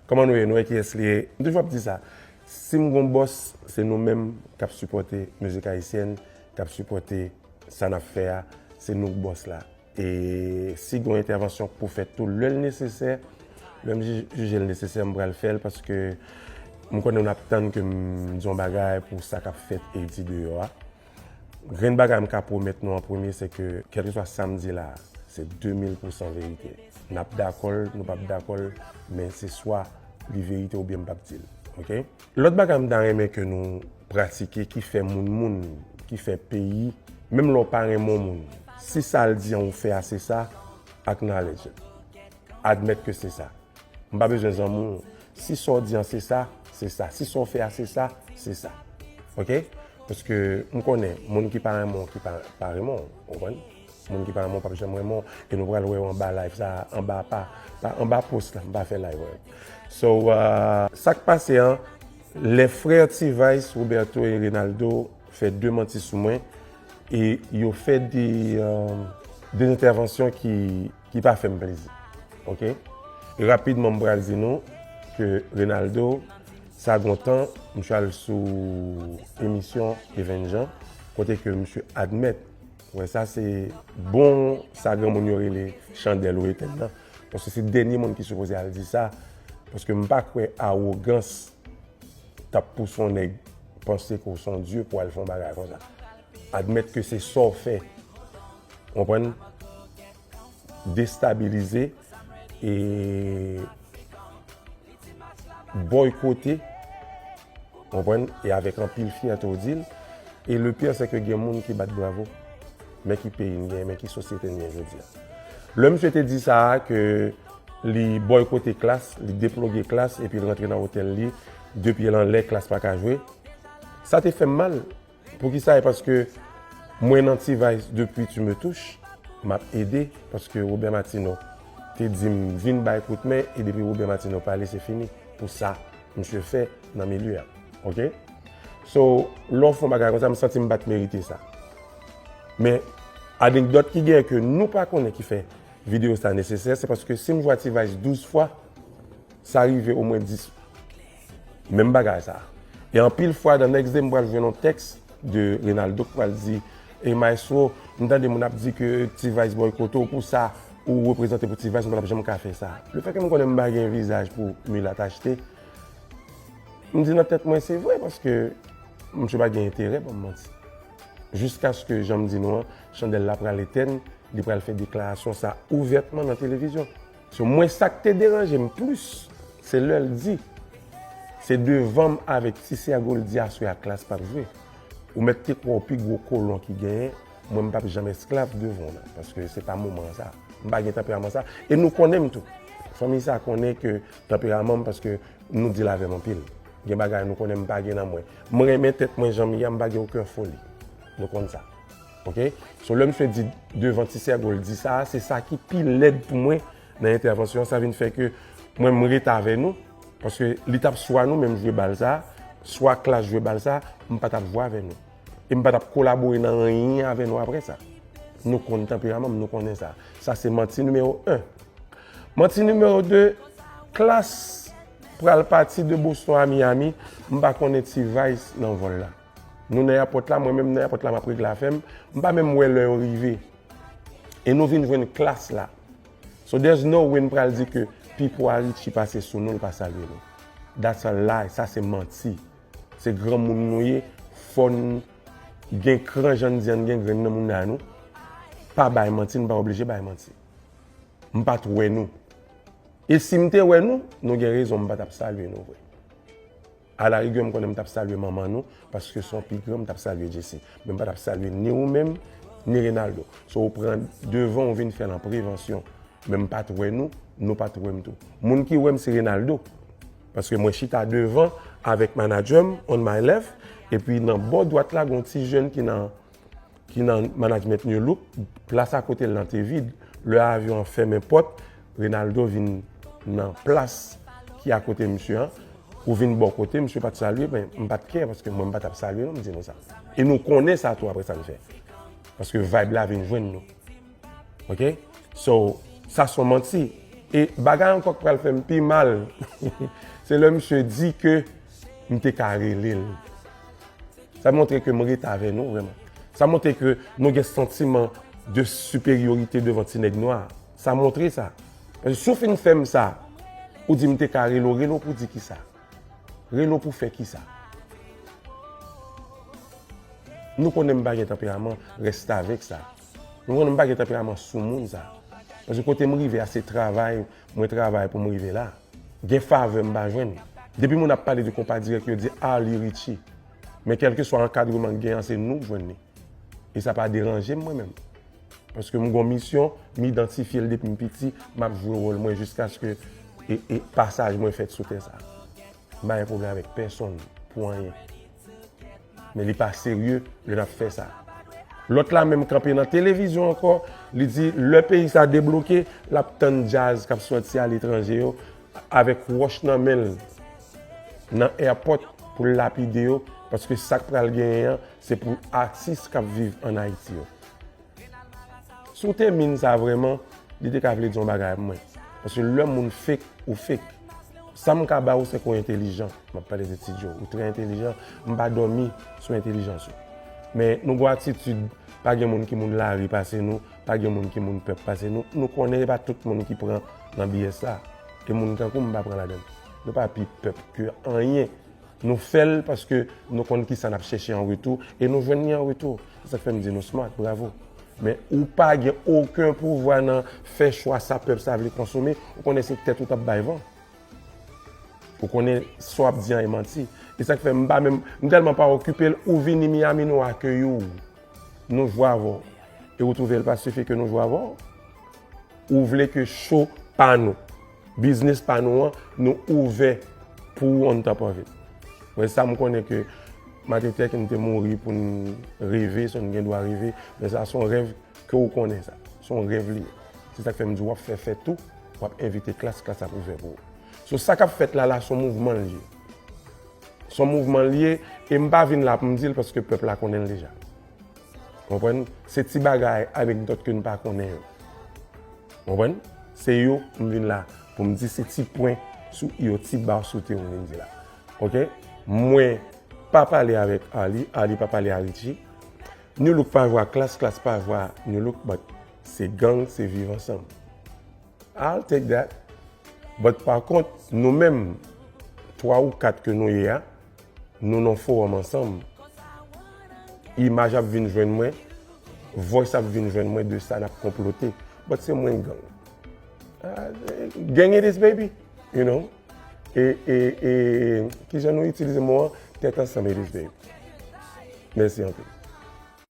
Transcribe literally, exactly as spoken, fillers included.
Kòman nou ye? Nou wè kiyès li ye? M toujou ap di sa. Si m gon bòs, se nou menm k ap sipòte mizik ayisyèn, k ap sipòte sa n ap fè a. Se nou k bòs la. E si gon entèvansyon k pou fèt tou, lè l nesesè, lè m ji- jije l nesesè, m pral fè l paske m konnen n ap tann ke m di yon bagay pou sa k ap fèt e di deyò a. Grenn bagay m ka pwomèt nou an premye, se ke kèlkeswa sa m di la, se de mil pousan verite. N ap dakò l, nou p ap dakò l, men se swa li verite oubyen m p ap di l. Oke? Lòt bagay m ta renmen ke nou pratike ki fè moun moun, ki fè peyi, menm lè w pa renmen yon moun, si sa l di an ou fè a se sa, acknowledge it. Admèt ke se sa. M pa bezwen zanmi w. Si sa w di an se sa, se sa. Si sa w fè a se sa, se sa. Oke? Paske m konnen, moun ki pa renmen w, ki pa, pa renmen w, ou konprann? Moun ki pa renmen w p ap janm renmen w. E nou pral wè yo anba live sa, anba pa, pa anba post la, m pa fè live, wè. So, uh, sa k pase an, lè frè T-Vice, Roberto e Reynaldo fè de manti sou mwen, e yo fè de, uh, de entèvansyon ki, ki pa fè m plezi. Oke? E rapidman, m pral di nou ke Reynaldo, sa gon tan, m t al sou emisyon Even Jean, kote ke misye admèt, wè, sa se bon, sa granmoun yo rele chandèl ou etèn nan. Paske se dènye moun ki sipoze al di sa, paske m pa kwè awogans t ap pouse yon nèg panse ke w se yon dye pou al fè yon bagay konsa. Admèt ke se sa w fè. Konprann? Destabilize e bòykote. Konprann? E avèk anpil fyète w di l. E le pire, se ke gen moun ki bat bravo. Men ki peyi n gen, men ki sosyete n gen jodi a. Lè misye te di sa a, ke li bòykote Klass, li deploge Klass, epi l rantre nan otèl li, de pye l anlè, Klass pa ka jwe. Sa te fè m mal. Poukisa? E paske mwen nan T-Vice depi Tu me touches, m ap ede, paske Robert Martineau te di m vin bay kout men, e depi Robert Martineau pale, se fini. Pou sa misye fè nan milye a. Oke? So, lè w fè yon bagay konsa, m santi m pa t merite sa. Men, anekdòt ki genyen ke nou pa konnen ki fè videyo sa nesesè, se paske si m jwe a T-Vice douz fwa, sa rive omwen dis. Menm bagay sa. E anpil fwa, the next day, m pral jwenn yon tèks de Reynaldo k pral di, "Ey, maestro, m tande moun ap di ke T-Vice bòykote w pou sa, ou reprezante pou T-Vice, m pa t ap janm ka fè sa." Lefètke m konnen m pa gen vizaj pou milat achte, m di nan tèt mwen, se vre, paske misye pa gen enterè ban m manti. Jiskaske, jan m di nou an, chandèl la pral etèn, li pral fè deklarasyon sa ouvètman nan televizyon. So, mwen, sa k te deranje m plis, se lè l di, se devan m avèk Ti Sègo l di aswè a Klass p ap jwe. Ou mèt te kwè w pi gwo kolon ki genyen, mwen, m p ap janm esklav devan w nan, paske se pa moman sa. M pa gen tanperaman sa. E nou konnen m tou. Fanmi sa konnen ke tanperaman m, paske nou di l avè m anpil. Gen bagay nou konnen m pa gen nan mwen. M renmen tèt mwen jan m ye a, m pa gen okenn foli. Nou konn sa. Oke? So, lè misye di devan Ti Sègo l di sa, se sa ki pi lèd pou mwen nan entèvansyon an. Sa vin fè ke mwen, m ret avè nou. Paske li t ap swa nou menm jwe bal sa, swa Klass jwe bal sa, m pa t ap jwe avè nou. E m pa t ap kolabore nan anyen avè nou apre sa. Nou konn tanperaman m, nou konnen sa. Sa se manti nimewo en. Manti nimewo de, Klass pral pati de Boston a Miami, m pa konnen T-Vice nan vòl la. Nou nan èpòt la, mwen menm nan èpòt la, m ap regle afè m, m pa menm wè lè yo rive. E nou vin jwenn Klass la. So there's no way n pral di ke Pipo a Richie pase sou nou, l pa salye nou. That's a lie, sa se manti. Se granmoun nou ye, fò n gen kran jan n di an gen grenn nan moun nan nou. Pa bay manti, n pa oblije bay manti. M pa t wè nou. E si m te wè nou, nou gen rezon, m pa t ap salye nou vre. Alarigè, m konnen m t ap salye manman nou, paske se yon pi gran, m t ap salye Jesse. Men m pa t ap salye ni ou menm, ni Reynaldo. So, ou pran devan, ou vin fè l an prevansyon. Men m pa t wè nou, nou pa t wè m tou. Moun ki wè m, se Reynaldo. Paske mwen chita devan avèk manadjè m, on my left, epi nan bò dwat la, gen yon ti jèn ki nan ki nan management New Look, plas akote l lan te vid. Lè avyon an fèmen pòt, Reynaldo vin nan plas ki akote misye an. Ou vin bò kote, misye pa t salye, men m pa t kè, paske mwen m pa t ap salye non, m di nou sa. E nou konnen sa tou apre sa n fè. Paske vibe la vin jwenn nou. Oke? So, sa se yon manti. E bagay ankò k pral fè m pi mal, se lè misye di ke m te ka rele l. Sa montre ke m ret avè nou vrèman. Sa montre ke nou gen santiman de siperyorite devan ti nèg nwa. Sa montre sa. Paske si w fin fè m sa, ou di m te ka rele w, rele w pou di kisa? Rele w pou fè kisa? Nou konnen m pa gen tanperaman restavèk sa. Nou konnen m pa gen tanperaman soumoun sa. Paske kote m rive a, se travay, mwen travay pou m rive la. Gen favè m pa jwenn. Depi moun ap pale de Konpa Dirèk, yo di Arly Richie. Men kèlkeswa ankadreman k gen an, se nou k jwenn li. E sa pa deranje m mwen menm. Paske m gon misyon, m idantifye l depi m piti, m ap jwe wòl mwen jiskaske e, e pasaj mwen fèt sou tè sa. M pa gen pwoblèm avèk pèsonn pou anyen. Men li pa serye lè n ap fè sa. Lòt la menm kanpe nan televizyon ankò, li di lè peyi sa debloke, l ap tann djaz k ap sòti aletranje yo avèk wòch nan men l nan airport pou l lapide yo, paske sa k pral genyen an, se pou atis k ap viv ann Ayiti yo. Si w te min sa vrèman, li te ka vle di yon bagay pou mwen. Paske lè moun fake, ou fake. Sa m ka ba ou, se ke w entelijan. M ap pale de Ti Djo. Ou trè entelijan. M pa dòmi sou entelijans ou. Men nou gon atitid, pa gen moun ki moun lari pase nou, pa gen moun ki moun pèp pase nou. Nou konnen e pa tout moun ki pran nan B S sa. E moun tankou m pa pran ladan l. Nou pa pi pèp ke anyen. Nou fè l paske nou konn kisa n ap chèche an retou e nou jwenn li an retou. Se sa k fè m di nou smart, bravo. Men ou pa gen okenn pouvwa nan fè chwa sa pèp sa vle konsome, ou konnen se tèt ou t ap bay van. Ou konnen sa w ap di an e manti. E sa k fè m pa menm, m tèlman pa okipe l, ou vini Miami, nou akeyi w. Nou jwe avè w. E ou twouve l pa sifi ke nou jwe avè w? Ou vle ke show pa nou, biznis pa nou an, nou ouvè pou ou on top of it. Mwen sa m konnen ke Martin Luther King te mouri pou n reve, so n gen dwa reve, men sa se yon rèv ke ou konnen sa. Se yon rèv li ye. Se sa k fè m di w ap fè fèt ou, w ap envite klas, klas ap ouvè pou ou. So sa k ap fèt la la, se yon mouvman l ye. Se yon mouvman l ye, e m pa vin la pou m di l paske pèp la konnen l deja. Konprann? Se ti bagay, anekdòt ke n pa konnen yo. Konprann? Se yo m vin la pou m di, se ti pwen sou i yo, ti ba sou te yo m vin di la. Oke? Mwen pa pale avèk Arly, Arly pa pale a Richie. Nu Look pa jwe a Klass, Klass pa jwe a Nu Look, but se gang, se viv ansanm. I'll take that. But pa kont, nou menm, twa ou kat ke nou ye a, nou nan fowòm ansanm. Imaj ap vin jwenn mwen, voice ap vin jwenn mwen de sa n ap konplote. But se mwen gang. Ah, gang it is, baby. You know? E, e, e, kijan nou itilize mo an? Tèt ansanm it is, baby. Mèsi anpil.